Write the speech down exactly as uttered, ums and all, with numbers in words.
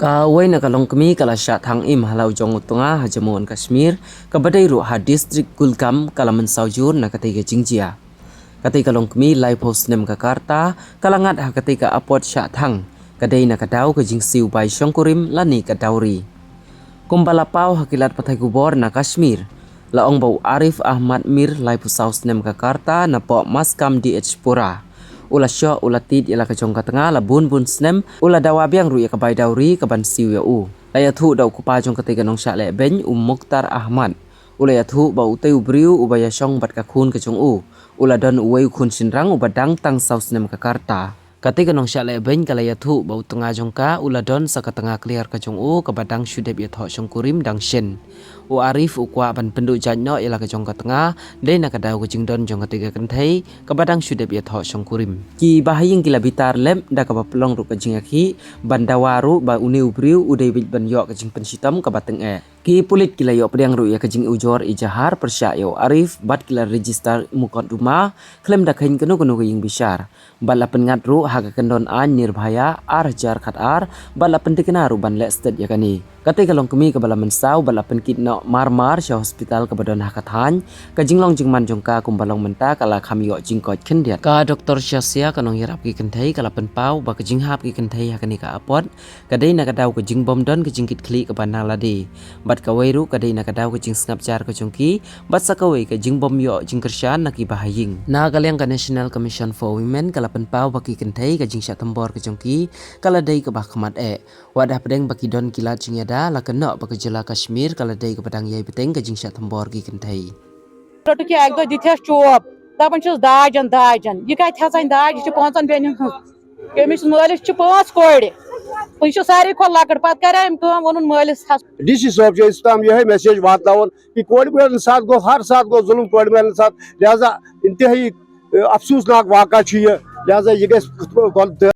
Kawei na ka longkmie ka la shah thang im ha la u jong u tnga ha Jammu and Kashmir, kaba dei ruh ha district Kulgam, ka la mynsaw jur na katei ka jingjia. Katei ka longkmie laiphew snem ka rta, ka la ngat ha katei ka apot shah thang, ka dei na ka daw ka jingsiew bai shongkurim lane ka dowry. Kumba la paw ha ki lad pathai khubor na Kashmir, la ong ba u Arif Ahmad Mir, laiphew saw snem ka rta, na poh Maskam D H Pura. U la shoh, u la tied ïa la ka jong ka tnga la bun bun snem, u la dawa biang ruh ïa ka bai dowry kaban siew ïa u. La ïathuh da u kpa jong katei ka nongshah lehbeiñ, u Mukhtar Ahmad. U la ïathuh ba utei u briew uba ïashong bad ka khun ka jong u, u la don uwei u khun shynrang uba dang tang saw snem ka rta. Katei ka nongshah lehbeiñ ka la ïathuh ba u tnga jong ka u la don sa ka tnga kliar ka jong u kaba dang shu dep ïathoh shongkurim dang shen. U Arif u kwah ban pynduh jait noh ïa la ka jong ka tnga, dei na ka daw ka jingdon jong katei ka kynthei kaba dang shu dep ïathoh shongkurim. Ki bahaïing ki la bitar lem da kaba pynlong ruh ka jingïakhih, ban dawa ruh ba une u briew u dei beit ban ïoh ka jingpynshitom kaba tyngeh. Ki pulit ki la ïoh pdiang ruh ïa ka jingujor ejahar pyrshah ïa u Arif bad ki la register mukotduma khlem da kheiñ kano kano ka ïing bishar. Bad la pynngat ruh ha ka kyndon aiñ Nirbhaya ar hajar khat ar, bad la pyntikna ruh ban leh stet ïa kane. Katei ka longkmie kaba la mynsaw bad la pynkit noh mar mar sha hospital kaba don ha ka thaiñ, ka jinglong jingman jong ka kumba long mynta ka la kham ïoh jingkoit khyndiat. Ka Doktor Shasia, ka nongïarap ki kynthei, ka la pynpaw ba ka jinghap ki kynthei ha kane ka apot ka dei na ka daw ka jingbym don ka jingkitkhlieh kaba na lade. Bad kawei ruh ka dei na ka daw ka jingsngap jar ka jong ki, bad sa kawei ka jingbym ïoh jingkyrshan na ki bahaïing. Na ka liang ka National Commission for Women ka la pynpaw ba ki kynthei ka jingshah thombor ka jong ki ka la dei kaba khmat eh. Wat hapdeng ba ki don ki lad jingïada, la kynnoh ba ka jylla Kashmir ka la dei kaba dang ïai bteng ka jingshah thombor ki kynthei. لۄکٹہِ کیٛاہ اَکہِ دۄہ دِتہَس چوب، دَپان چھِس داجَن، داجَن۔ یہِ کَتہِ تھٲژَن داج؟ یہِ چھِ پانٛژَن بیٚنٮ۪ن ہٕنٛز۔ کٔمِس چھِ مٲلِس چھِ پانٛژھ کورِ۔ یہِ چھِ ساروی کھۄتہٕ لۄکٕٹ۔ پَتہٕ کَرِ أمۍ کٲم، ووٚنُن مٲلِس، ہَس۔ ڈی سی صٲب چھُ أسۍ تام یِہوٚے message واتناوان کہِ کورِ مِلنہٕ ساتہٕ گوٚو، ہر ساتہٕ گوٚو ظُلُم کورِ مِلنہٕ ساتہٕ، لہذا اِنتِہٲیی، ٲ، افسوسناک واقعہ چھُ یہِ، لہذا یہِ گژھِ